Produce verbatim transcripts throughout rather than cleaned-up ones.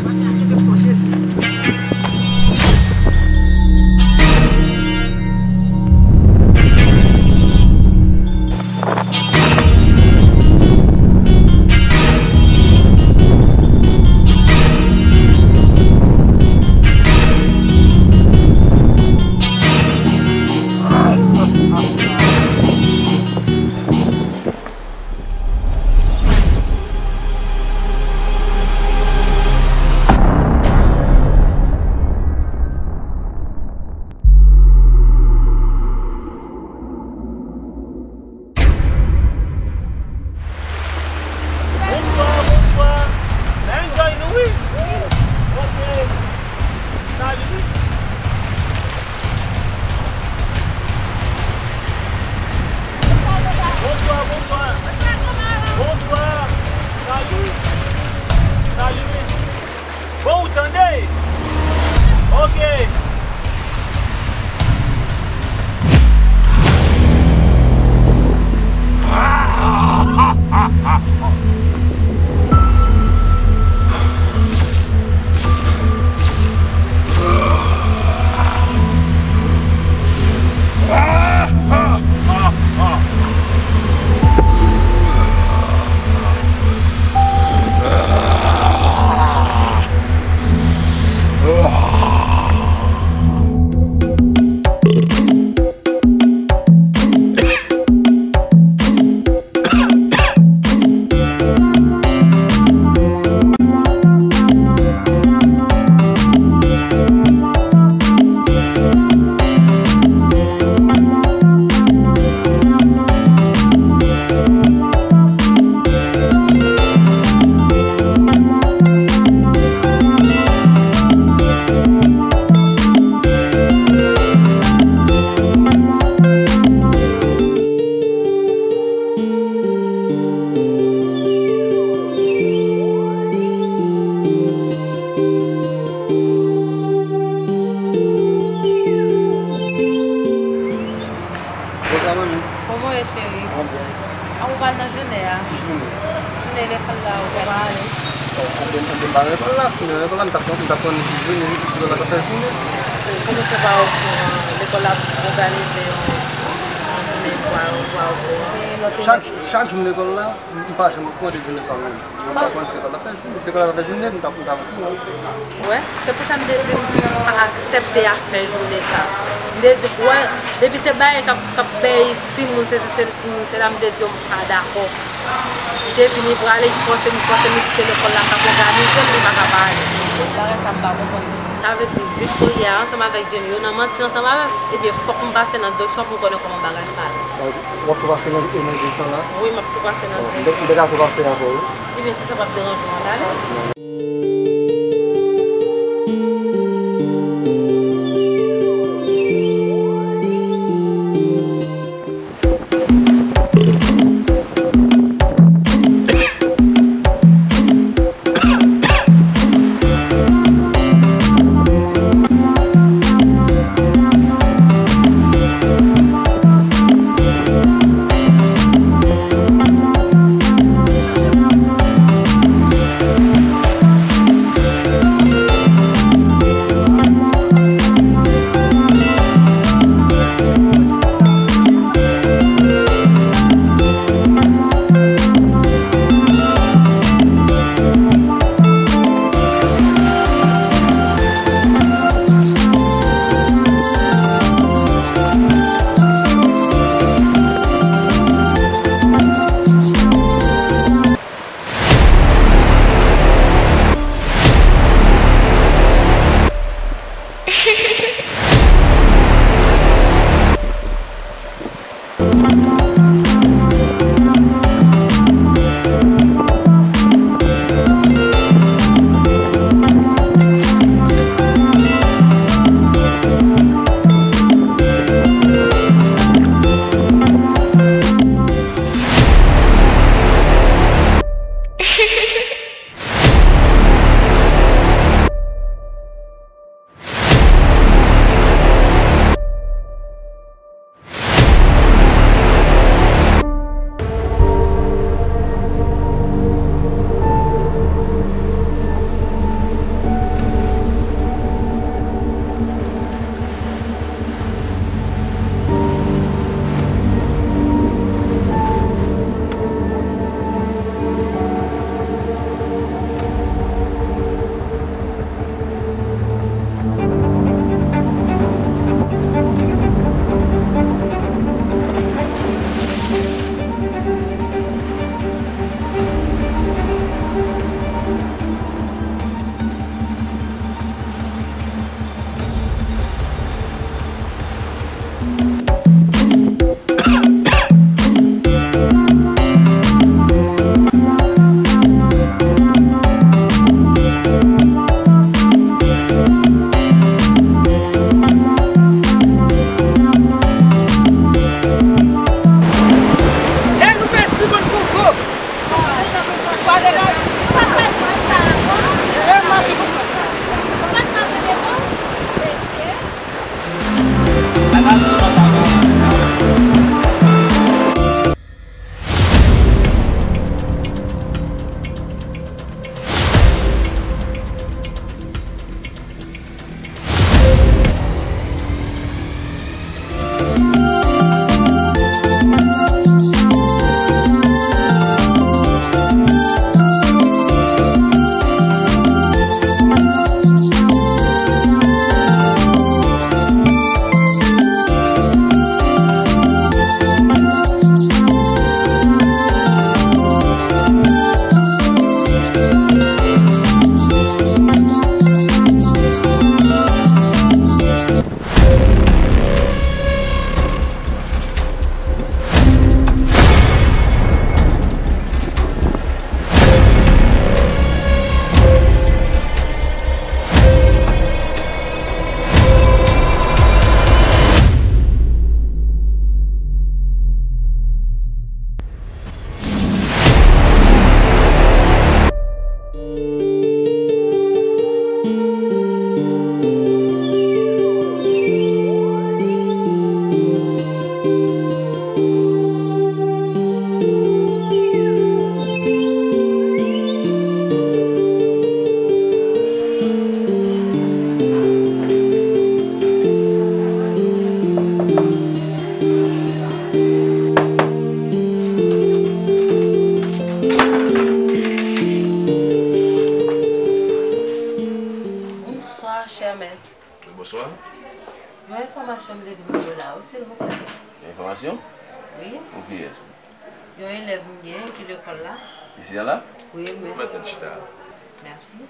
Maten a kenbe fò, Jezi. Bonswa, bonswa. N a enjoy nou, wi. Ok. Salut. Bonswa, bonswa. Bonswa. Salut. Salut, wi. Bon, ou tande? Ok. Bonswa, manmi. Kòman w ye, cheri? Mwen byen. An, ou pral nan jounen a? Ki jounen? Jounen lekòl la, ou pral ale? Bon, mwen te, mwen te pare lekòl la, si mwen lekòl la, m t ap, m t ap konnen ki jounen, si lekòl la t ap fè jounen. Kòman w fè pa okouran? Lekòl la òganize yon, yon jounen pou a, pou a okouran. Chak, chak jou m lekòl la, m, m pa janm okouran de jounen sa menm. Mwen pa konn si lekòl la fè jounen. Si lekòl la fè jounen, m t ap, m t ap okouran. Wè, se pou sa m te di m pa aksepte afè jounen sa. M te di, wè, depi se bagay k ap, k ap bay timoun, se, se, se timoun, se la m te di yo m pa dakò. M te di m prale, li fòse m, li fòse m, li di se lekòl la k ap òganize l, li pa ka pa ale. Bagay sa m pa konprann. Sa vle di, Victoria ansanm avèk Jenny, yo nan manti ansanm avè m. Ebyen, fòk m pase nan direksyon pou m konnen kòman bagay sa ye. W ap tou pase nan, nan direksyon la? Wi, m ap tou pase nan direksyon. M te ka tou pase avè w, wi. Ebyen, si sa p ap deranje w, ann ale. Wi, bonswa. Yon enfòmasyon m te vin ba w la, wi, silvouplè. Yon enfòmasyon? Wi. Pou kiyès? Yon elèv m gen ki lekòl la. Isi a la? Wi, mèsi. Mèt chita. Mèsi.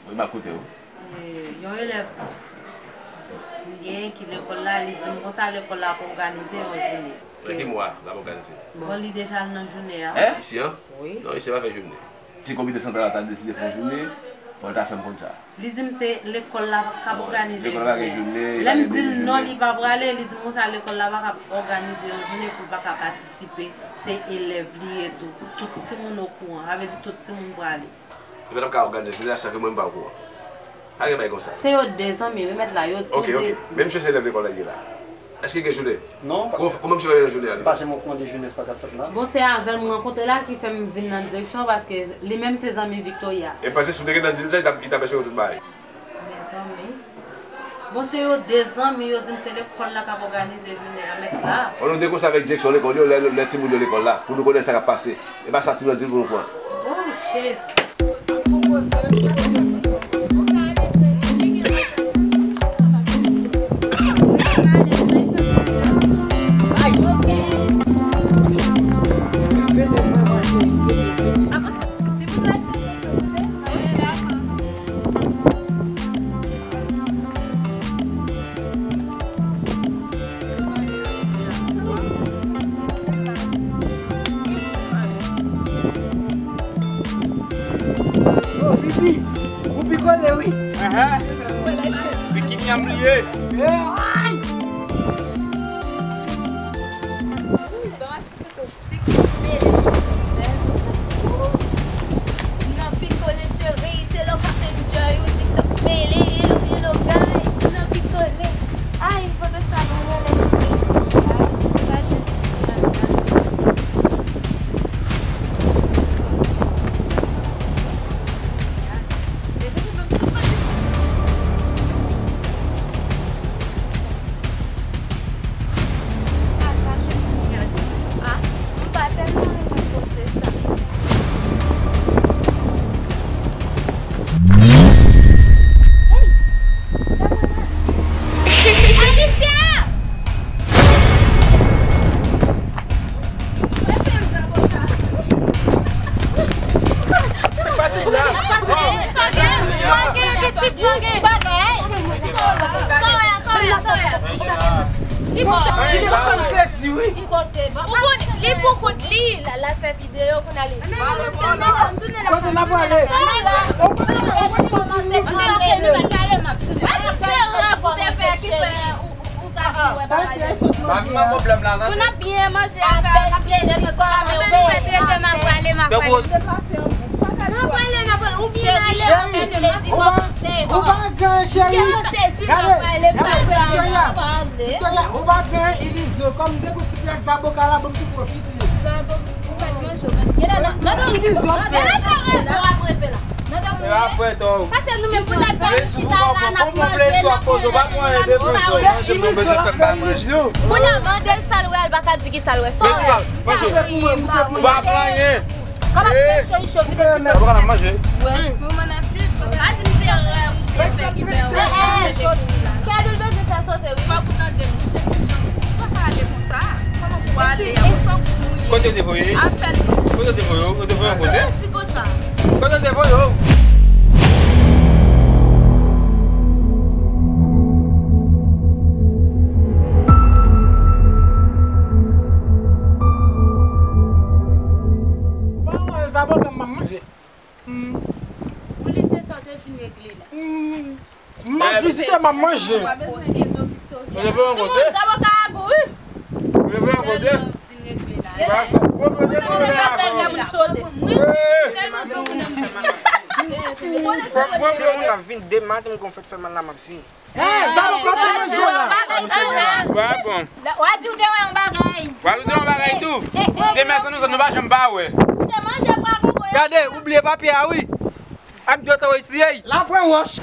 Wi, m ap koute w. E, yon elèv m gen ki lekòl la, li di m konsa lekòl la ap òganize yon jounen. Nan ki mwa l ap òganize? Bon, li deja al nan jounen an. Hein? Isi an? Wi. Non, isi a pa fè jounen. Si komite santral la ta deside fè yon jounen, fò l ta fè m konn sa. Li di m se lekòl la k ap òganize jounen. Lè m di l non, li pa prale, li di m konsa lekòl la pa ka òganize yon jounen pou l pa ka patisipe. Se elèv li ye tou. Tout timoun okouran. Sa vle di tout timoun prale. Epi n ap ka òganize jounen a san ke mwen m pa okouran. Pa gen bagay konsa. Se yo de zanmi, wi, mèt la, yo tou de di. Ok, ok. Men misye se elèv lekòl la li ye la. Èske gen jounen? Non, pa. Kòman, kòman misye pa gen jounen a li? M pa janm okouran de jounen sa k ap fèt la. Bon, se avè l m rankontre la ki fè m vin nan direksyon, paske li menm se zanmi Victoria. E m panse si w te gentan di l sa, li t ap, li t ap eksplike w tout bagay. Mezanmi. Bon, se yo de zanmi, yo di m se lekòl la k ap òganize jounen a, mèt la. Fò nou negosye avèk direksyon lekòl yo, lè, lè timoun yo lekòl la, pou nou konnen sa k ap pase. E pa sa timoun yo di l pou nou pran. Oh, Jezi. Oh, Bibi, ou pikole, wi. Ahan. Bikini an m li ye. Eh, ay! Ti kout mele, nan pikole cheri, se lè w ka enjoy ou TikTok mele, hello, hello, guys, nan pikole. Ay, foto sa nou rele mele, ay, pa jwenn sinyal la. Sa gen, sa gen, pitit, sa gen. Bagay. Sa wè a, sa wè a, sa wè a. Li bon. Li bon. Ou konnen, li pou kont li, la, la fè videyo, kounye a li. Kote n ap prale? Ou pa kòmanse. Mwen se rèv ou te fè ki fè ou, ou ta di wè bagay. Pa gen pwoblèm la, non. Pou n ap byen manje avè l, byen trete kò a, men ou peye. Trete m, ap prale, m ap prale. N ap prale, n ap prale. Ou byen ale, ou fè nou plezi, kòmanse. Ou pa gen, cheri. Kòmanse, si n ap prale, m ap prale. Victoria, ou pa gen ilizyon. Kòm de kout siprè ak zaboka la, ban m tou pwofite. Zaboka, ou pa t manje, ou pa t gen ladan. Ilizyon fè. Gade sa rèv ou ap refe la. Pase nou menm pou n ap di chita la, n ap manje, n ap boule, n ap boule. Pou n ap mande l sa l wè, l pa ka di ki sa l wè. Sa w wè? Ou pa pran anyen. Kòman se cho, cho, vide ti to. Ou pa ka manje. Wè. Pou mwen ap di, pa di m se rèv ou te fè ki fè ou. Kè nou bezwen fè sote, wi. Fòk ou tande m, ou te vin jan. Ou pa ka ale konsa. Kòman pou w ale a? Ou san kou mouye. Kote yo te voye? Apèn. Kote yo te voye? Yo te voye yon kote? Ti bo sa. Kote yo te voye w? Ou pa wè zaboka m ap manje? Hmm. Ou li se sa w te vin regle la. Hmm. M ap vizite, m ap manje. Ou te voye yon kote? Timoun, zaboka a gou, wi. Ou te voye yon kote? Ou pa sa. Ou te voye yon kote? Fè m pran moun ap vin demen maten, m konn fèt fè mal la, m ap vin. Eh, zaboka pou manje la. Wa bon. Wa di ou te wè yon bagay. Wa di ou te wè yon bagay tou. Se mèsenè nou, nou pa janm pa wè. Ou te manje pwa koko. Gade, ou bliye papye a, wi. Ak dwèt ou eseye. Lapwen wòch.